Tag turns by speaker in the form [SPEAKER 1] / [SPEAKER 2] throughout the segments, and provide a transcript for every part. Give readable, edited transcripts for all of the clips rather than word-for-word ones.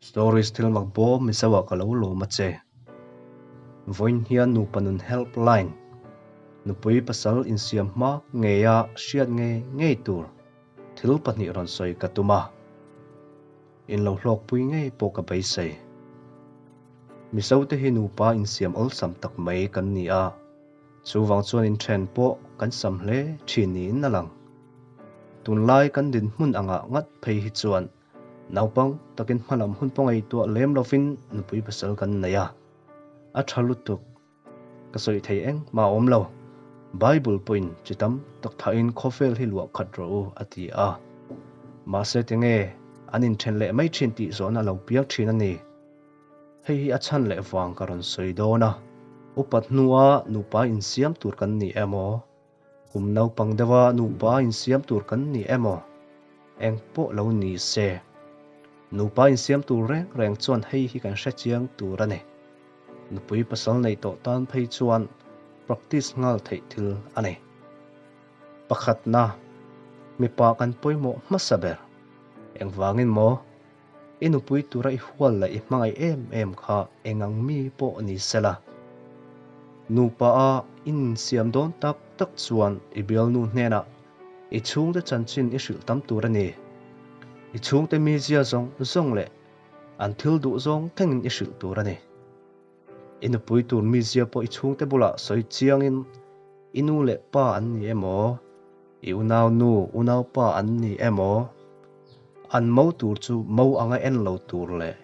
[SPEAKER 1] Stories thil mak bawm Mizo ah ka lo lawm a che. Vawiin hian nupa nun helpline, nupui pasal insiam hma ngeia hriat ngei ngei tur thil pahnih rawn sawi ka tum a. In lo hlawkpui ngei pawh ka beisei. Mizo te hi nupa insiam awlsam tak mai kan ni a, chuvang chuan inthen pawh kan sam hle thin niin a lang. Tunlai kan dinhmun angah ngat phei hi chuan Naupang takin hmalam hun pawh ngaihtuah lem lovin nupui pasal kan nei a, a tha lutuk. Ka sawi thei engmah a awm lo. Bible pawhin chi tam tak thahin khawvel hi luah khat rawh u a ti a. Mahse tinge an inthen leh mai thin tih zawhna a lo piang thin a ni. Hei hi a chhan leh vang ka rawn sawi dawn a. Upat hnua nupa insiam tur kan ni emaw? Kum naupang deuha nupa insiam tur kan ni emaw? Eng pawh lo ni se. Nupa insiam tur reng reng chuan hei hi kan hre chiang tur a ni. Nupui pasal neih tawh tan phei chuan practice nghal theih thil a ni. Pakhatna, mipa kan pawimawh hmasa ber. Engvangin maw? I nupui tura i hual leh i hmangaih em em kha engang mi pawh ni sela. Nupa a insiam dawn tak tak chuan i bialnu hnenah i chhungte chanchin i hrilh tam tur a ni. I chhungte mizia zawng zawng leh an thil duh zawng thlengin i hrilh tur a ni. I nupui tur mizia pawh i chhungte bulah sawi chiangin i nu leh pa an ni emaw, i unau nu, unau pa an ni emaw, an mo tur chu mo anga en lo tur leh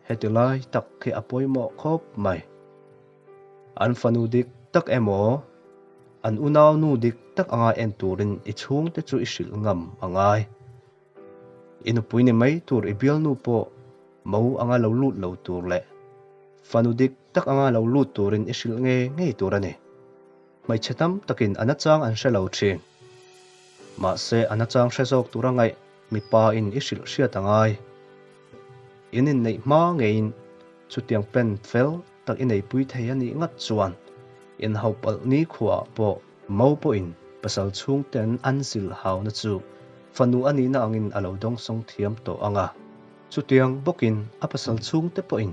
[SPEAKER 1] heti lai tak hi a pawimawh khawp mai. An fanu dik tak emaw, an unau nu dik tak anga en turin i chhungte chu i hrilh ngam a ngai. I nupui ni mai tur i bialnu pawh mo anga lo lut lo tur leh fanu dik tak anga lo lut turin i hrilh ngei ngei tur a ni. Hmeichhe tam takin a nachang an hre lo thin. Mahse a nachang hre zawk tura ngaih mipa in i hrilh hriat a ngai. In inneih hma ngeiin chutiang pen fel tak i neipui thei a nih ngat chuan inhauhpalh nikhuaah pawh Mo pawhin pasal chhungten an zilh hauna chu fanu a nihna angin a lo dawngsawng thiam tawh ang a. Chutiang bawkin a pasal chhungte pawhin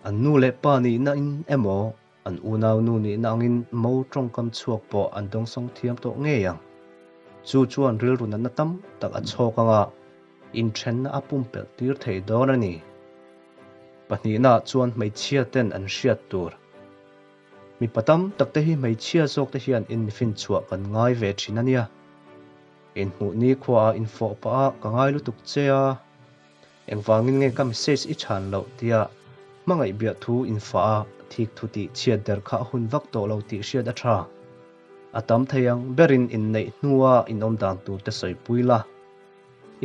[SPEAKER 1] an nu leh pa nihna in emaw an unau nu nihna angin mo tawngkam chhuak pawh an dawngsawng thiam tawh ngei ang. Chu chuan rilru natna tam tak a chhawk ang a, inthenna a pumpelh tir thei dawn a ni. Pahnihnaah chuan hmeichhia ten an hriat tur. Mipa tam tak te hi hmeichhia zawk te hian infin chhuah kan ngai ve thin a nia. Inhmuh ni khuaah infawh pah a ka ngai lutuk che a, engvangin nge ka message i chhan loh tia hmangaih biah thu infah a thik thu tih chhiat der kha a hun vak tawh lo tih hriat a tha. A tam thei ang berin inneih hnua inawm dan tur te sawipui la.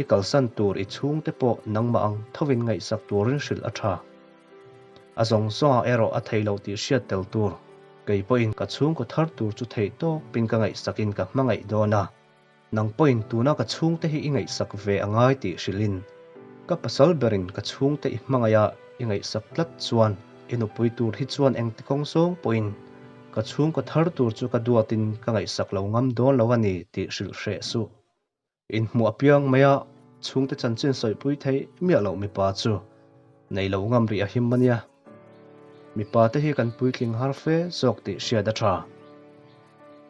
[SPEAKER 1] I kalsan tur i chhungte pawh nangmah ang thovin ngaihsak turin hrilh a tha. A zawng zawngah erawh a thei loh tih hriat tel tur. Kei pawhin ka chhungkaw thar tur chu theih tawpin ka ngaihsakin ka hmangaih dawn a, nang pawhin tuna ka chhungte hi i ngaihsak ve a ngai tih hrilhin ka pasal berin ka chhungte i hmangaih a i ngaihsak tlat chuan i nupui tur hi chuan engti kawng zawng pawhin ka chhungkaw thar tur chu ka duatin ka ngaihsak lo ngam dawn lo a ni tih hrilh hreh suh. Inhmuh apiang maia chhungte chanchin sawipui theih miah loh mipa chu nei lo ngam rih a him a nia. Mipa te hi kan puitling har fe zawk tih hriat a tha.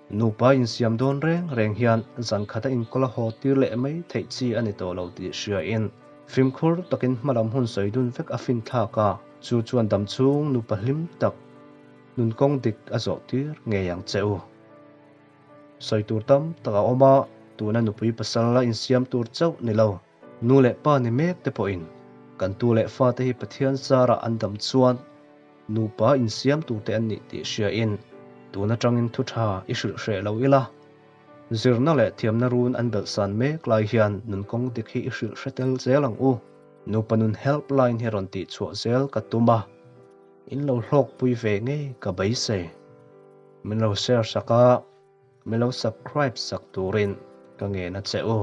[SPEAKER 1] Nupa insiam dawn reng reng hian zan khata inkawl a haw tir leh mai theih chi a ni tawh lo tih hriain fimkhur takin hmalam hun sawi dun vek a finthlak a, chu chuan damchhung nupa hlim tak nunkawng dik a zawh tir ngei ang che u. Sawi tur tam tak a awm a, tuna nupui pasal la insiam tur chauh ni lo, nu leh pa ni mek te pawhin kan tu leh fate hi Pathian zarah an dam chuan nupa insiam tur te an nih tih hriain tun atangin thu tha i hrilh hreh lo ila. Zirna leh thiamna run an belhsan mek lai hian nunkawng dik hi i hrilh hre tel zel ang u. Nupa nun helpline hi rawn tihchhuah zel ka tum a. In lo hlawkpui ve ngei ka beisei. Min lo share sak a, min lo subscribe sak turin ka ngen a che u.